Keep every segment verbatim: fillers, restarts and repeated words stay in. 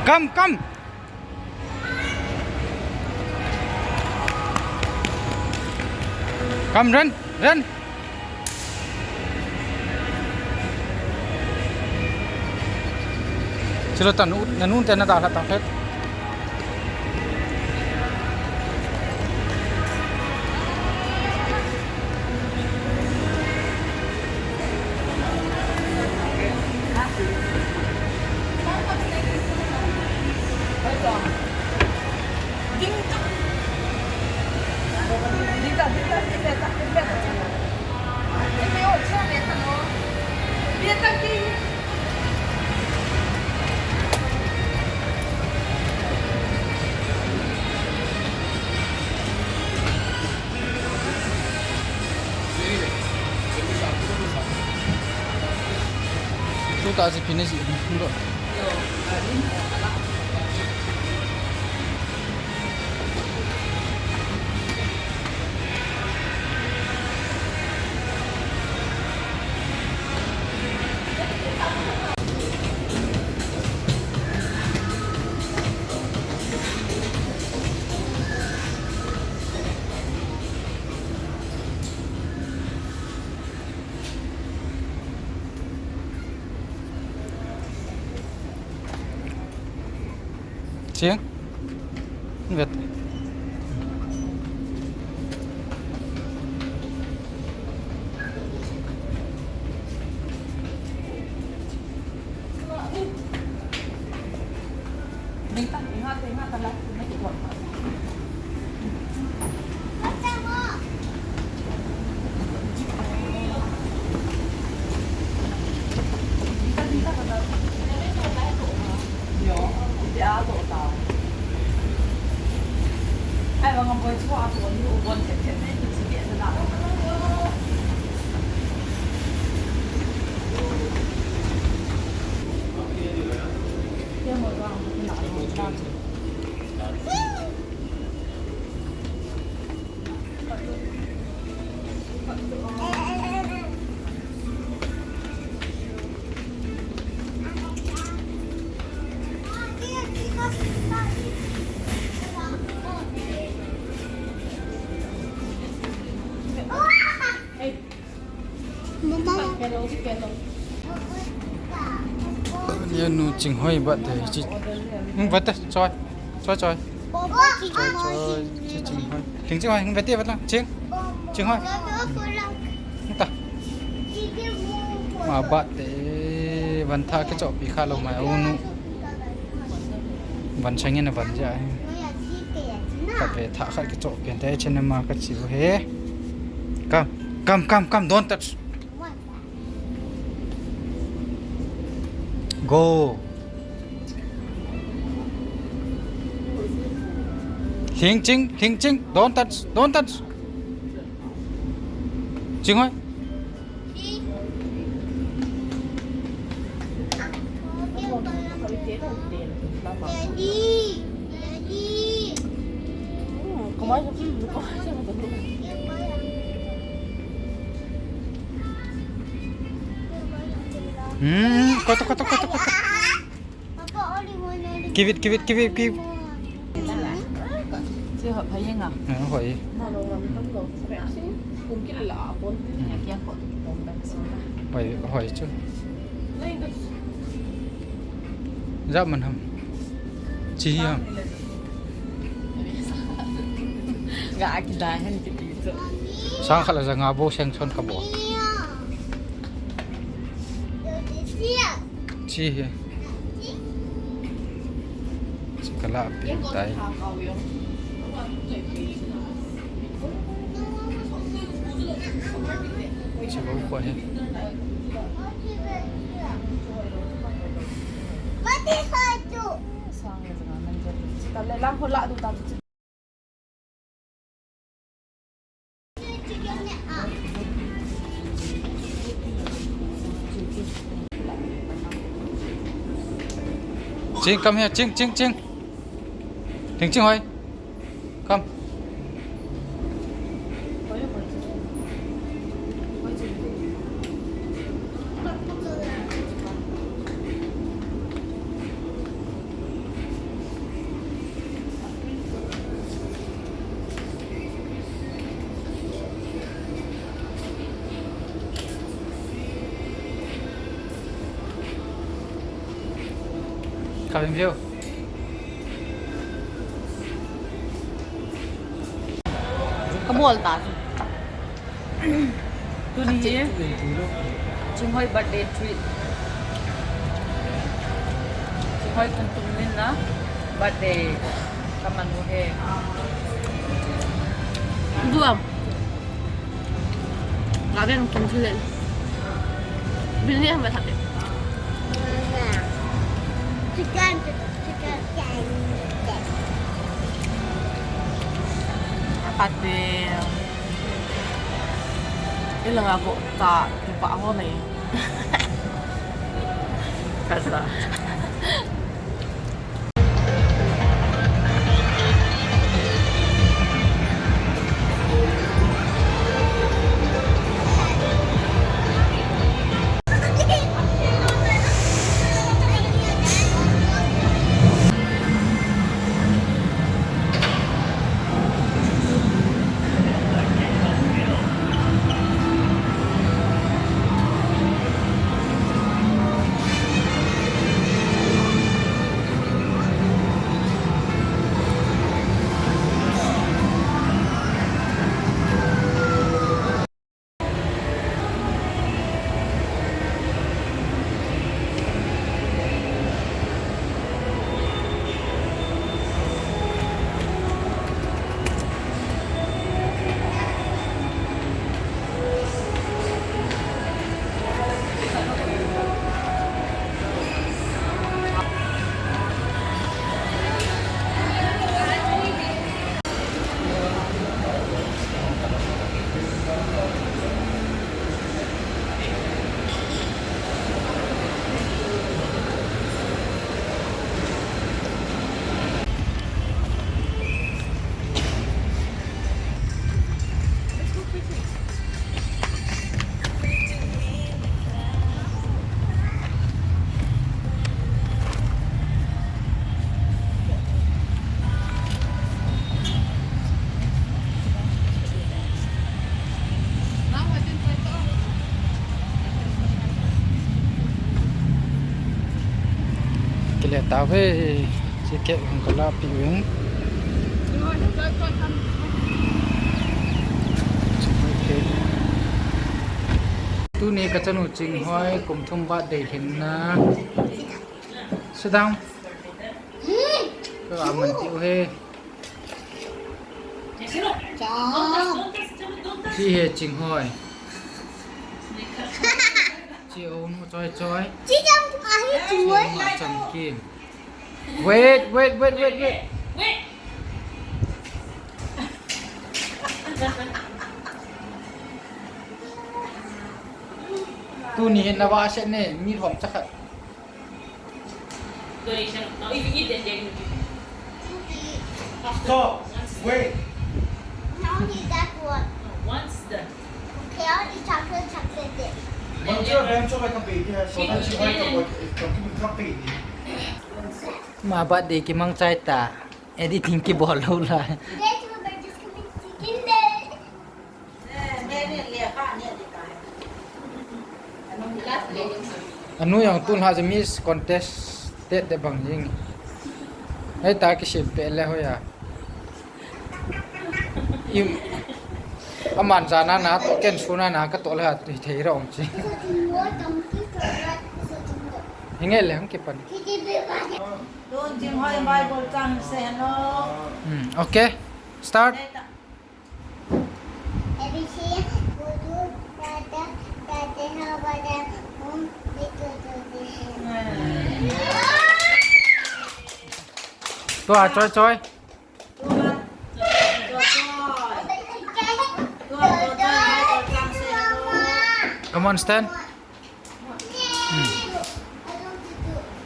Come, come. Come, run, run. Chilo ta nu, na nun te na da la ta khet. Tu ta si finish. Ching. Vet. Ye nu Chinghoi bat te chi. Hmm, bat te, choi. Choi, choi. Choi, choi. Chi Chinghoi. Ting Chinghoi, hing bat te bat na. Ching. Chinghoi. Ta. Ma bat te van tha ke cho pi kha lo mai u nu. Van chang in a van ja. Ka ve tha khat ke cho pen te chen ma ka chiu he. Come, come, come, come, don't touch. Go. Thing ching, thing ching, don't touch, don't touch. Ching hoi. Hmm, koto, koto, koto, koto. Give it, give it, give it, give. Chi hoi pha jeng a. Eh, hoi. Hmm. Hoi, hoi chu. Ja man ham. Chi hi ham. Ga ki da hen ki ti chu. Sang khat la ja nga bo seng chon ka bo. Chi hi. Chi ka la pi tai. Chi bo ko hi. Sang le jang a man jo. Chi ka le lang ho la du ta. Ching, come here, Ching, Ching, Ching. Ting Ching hoi. Come. Ka view. Ka bol ta. Tuni hi Chinghoi birthday treat. Chinghoi khun tum nin na birthday ka man u he. Duam. Ka ben kin thule. Bin ni ham ba thate. Chicken. Kati. Ilang ako ta, kipa ako na eh. Kasa. Kile tave, ticket hung kala pi uvin. Okay. Tuni ka chanu Chinghoi kum thum birthday hinna. Sit down. Ko aman ti u he. Cha. Chi he Chinghoi. Chi o nu Choi Choi. Chi chang tu ahi chu. Chi o nu Chang Kim. Wait, wait, wait, wait, wait. Tuni hin na va se ne, mi thom cha khat. Donation. Now, if you eat, then they will give you. Stop. Wait. Now he got one. No, once done. Okay, I'll eat chocolate, chocolate dip. Once you're done, so I can pay you. So then she went to work. It can be company. Ma birthday kimang chai ta. Editing kibol lou la. Today, we're just coming to Kinder. Anu jong tun ha Miss Contest te te bang jing. Hei ta kisem pe le hoiya. Im, aman jana na to ken suna na ka to le ha thei ra ong chi. Hinge le hung kipan. Tun Chinghoi Bible chang se no. Hmm, okay. Start. Tua, Choi Choi. Come on, stand. Hmm.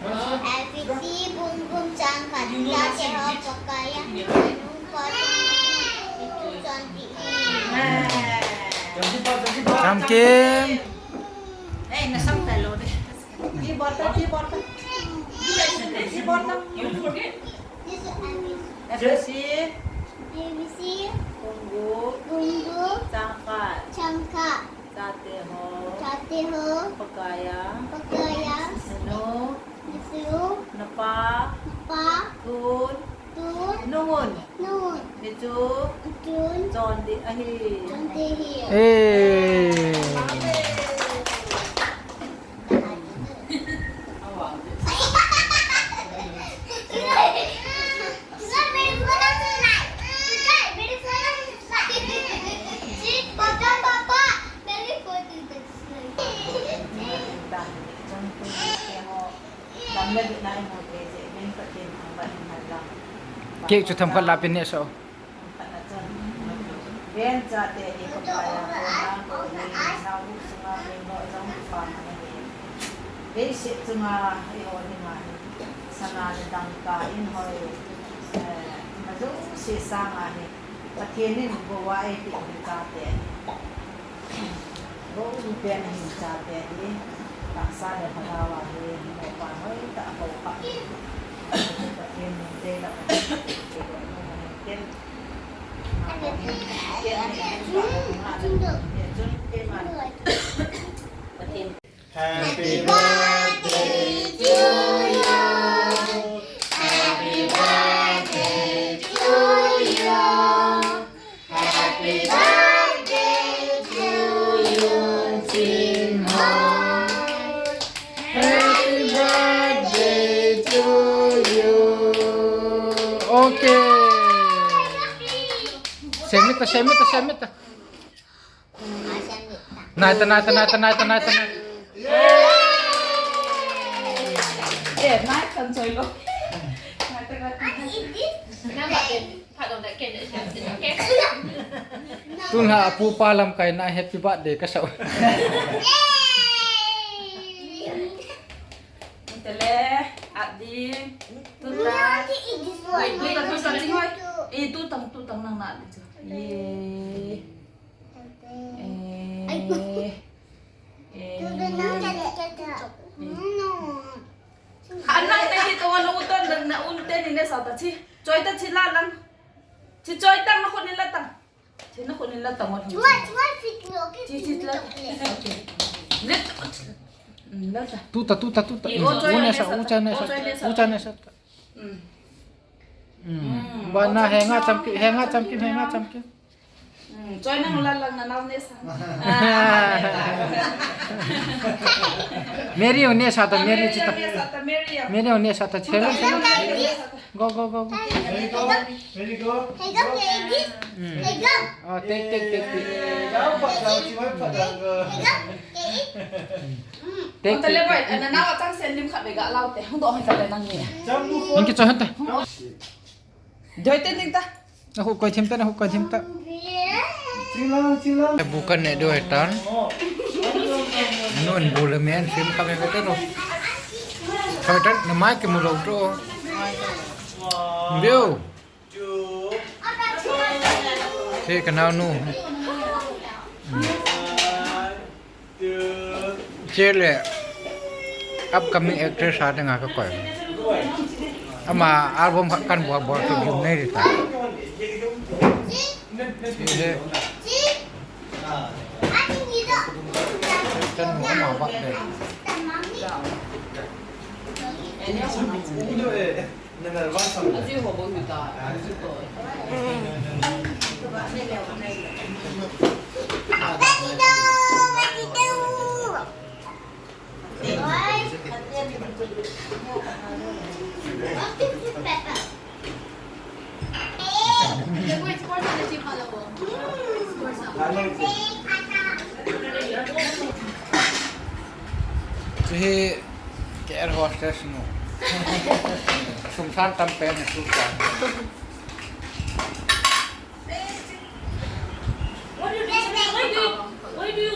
A B C, bum bum, chang khat, ta te ho, pakaya, nu pa, tu, tu, chang ti. Chang Kim. Eh, na sang tai lo de. Keyboard ta, keyboard ta. Keyboard ta. This is A B C. A B C. A B C. Bum bum. Bum bum. Chang khat. Chang khat. Ta te ho. Ta te ho. Pakaya. Pakaya. Nu. Nu. Napa. Napa. Tun. Tun. Nungun. Nungun. Hichu. Chun. Chondih ahi. Chondih ahi. Hey. Cake chu themkhat la pin neh sah o. Ven chate hi Pakai a kona kona hi, nao u chunga hi, nao jong pa ma hi. Leiset chunga hi ho hi ma hi. Sana le dangka in hoi, eh, ma jouse sanga hi. Pathen in gou a eipeh hi chate hi. Gou pen ahin chate hi, tahsa le lhagao a hi, mopa hoitah a kou kha hi. Pathen min dei la, Pathen min dei la, Pathen min dei la. Pathen. Happy birthday to you. Happy birthday to you. Happy birthday to you, Chin Hoi. Happy birthday to you. Okay. Semita, semita, semita. Naita, naita, naita, naita, naita, naita. Eh, naita, choi lo. Naita, naita. Tun ha, apu pa lamkai na happy birthday kasah. Tele, adi, tuta. Wait, tuta, tuta, tuta. Eh, tutang, tutang nang na adi. Ye. Eh. Eh. Anang te hi to wan uton na, na un te ni ne sa ta chi. Choi ta chi la lang. Chi choi tang na khut ni la tang. Chi na khut ni la tang wan. Chi, chi la. Let. Mm, la ta. Tuta, tuta, tuta. Ye, o choi le sa, o choi le sa, o choi le sa. Mm. Mm. Ba na henga chamki, henga chamki, henga chamki. Mm, choi nang la lang na nau ne sa. Mary o ne sa ta, Mary chita. Mary o ne sa ta, Mary o ne sa ta, chelo, chelo. Go, go, go, go. Mary go, Mary go. Mm. Ah, take, take, take, take. Eh, ya, pa, pa, chi, pa, pa, go. Take, take, take. Ana nau a chang sen lim khat be ga lau te. Hung do hoi ta le nang ni. Hung ki choi hon ta. Doi te ding ta. Na hu koi thim ta, na hu koi thim ta. Chila, chila. Bu kan ne doi tan. Nun bu le men sim ka me ta no. Ka me ta na mai ke mu lo to. Biu. Che ka nao nu. Che le upcoming actress a dinga ka koi. Ama album khat kan bol bol tu jum nei ta. Che le. Kan ama ba de. Chu hi K L hostess nu. Sum san tam pen hi su ta. What do you do? Why do you, why do you?